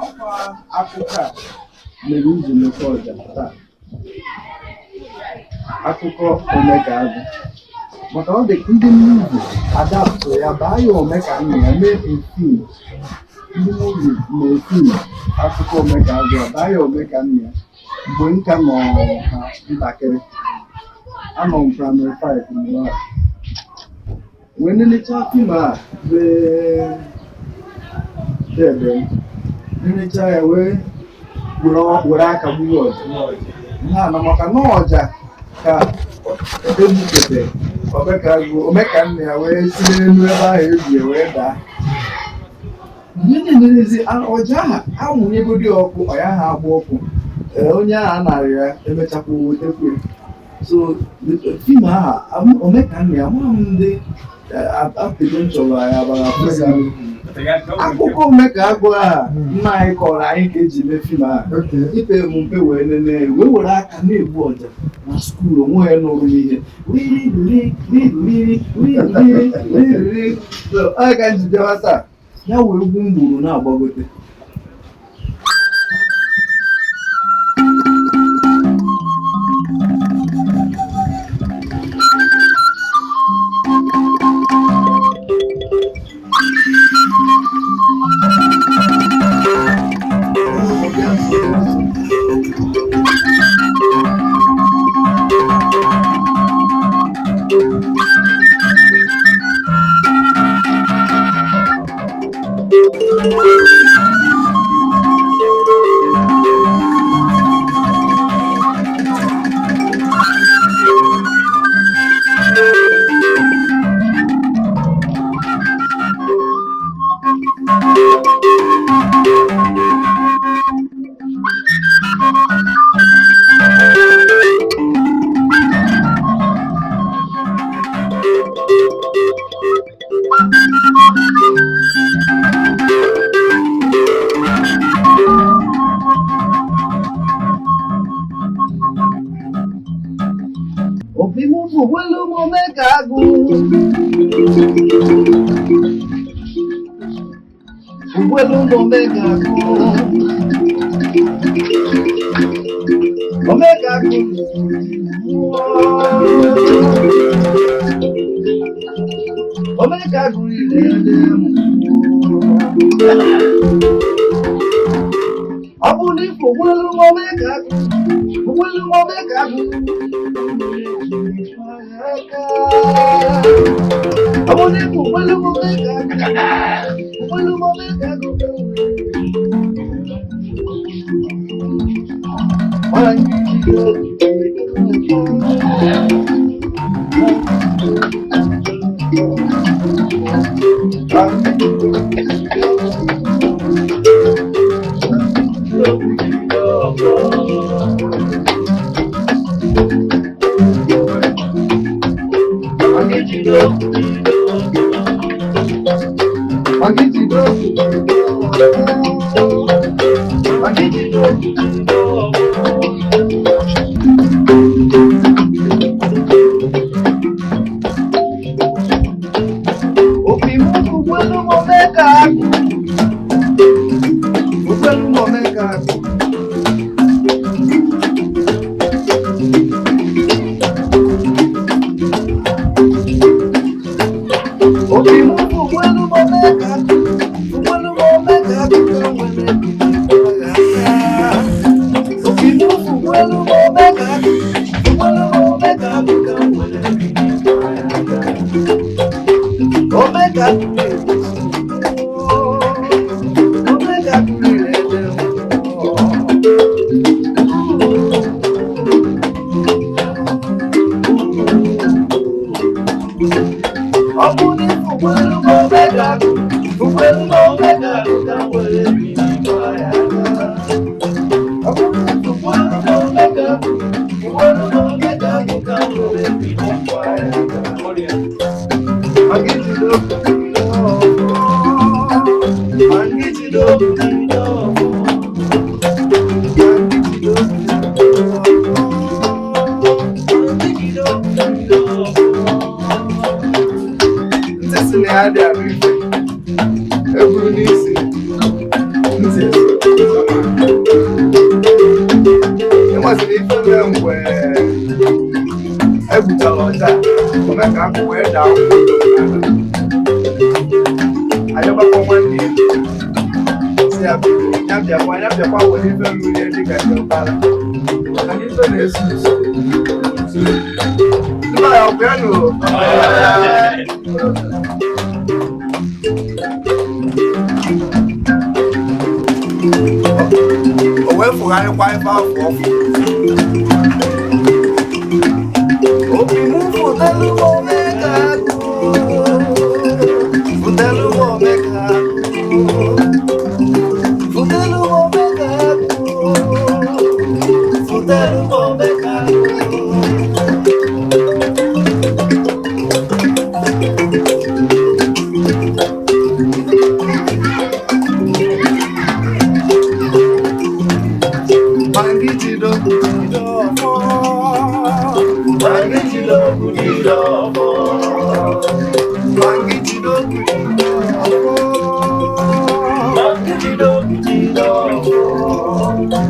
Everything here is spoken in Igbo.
Ọkwa akụkọ a mere m ji mụta ọja taa, akụkọ Omekagụ, maka ọ dị ndị movie adaptụ ya baa ya Omekanna ya mee film. Ndị movie mee film akụkọ Omekagụ a baa ya Omekanna ya. Mgbe m ka nọ na ntakịrị, anọ m primary 5 mgbe ahụ, wee nelechaa film a wee dede m nelechaa ya, wee were aka gbuo ọja ha na maka na ọja ka egbukete Omekagụ Omekanna ya wee si n'elu ebe ahụ ebie wee daa. Mgbe na-enerezi ọja ahụ, amụnyegodi ọkụ, ọ ya ha agba ọkụ. Ee, onye ahụ a narị ya emechakwa wetekwu ya. So film ahụ Omekanna ya, ama m ndị apịgo m chọrọ ya agbara akụkọ Omekagụ aha nna anyị kọrọ anyị ka eji mee film ahụ. Ipe m mpe wee nene, wee were aka na-egbu ọja na school, onwe ya nụrụ n'ihe riri. So ọ ka m ji bịawa taa, ya wee egwu m gburu na-agbagote. Obi m bụ welu m Omekagụ, ugwelu m Omekagụ, Omekagụ mmụọ, Omekagụ ire m. Ọ bụ na ifo gwelu m Omekagụ, ugwelu m Omekagụ, ọ bụ na ifo gwelu m Omekagụ, ugwelu m Omekagụ. Nwanyị Obi m ugwelu m Omekagụ, ugwelu m Omekagụ. Obi m ugwelu m Omekagụ, ugwelu m Omekagụ ka nwere aka. Nweziri ife mee mgbe egbuchara ọja, ome ka akụ wee daa nkwụ. Ayọbakwa nwanne ya si ya biko, ya bịakwa, ya bịakwa were ife ruru ya dịka diọkpara, maka na ife na-eso nso ndị ya ọkụ ya nụ. O wee fụgharịkwa ife afọ ọfụ. Obi m fụtalụ m omeka agụ, fụtalụ m omeka agụ, fụtalụ m omeka agụ, fụtalụ m omeka agụ. Mangijido Jide ọfọ, mangijido jide ọfọ, mangijido mangijido jide ọfọ.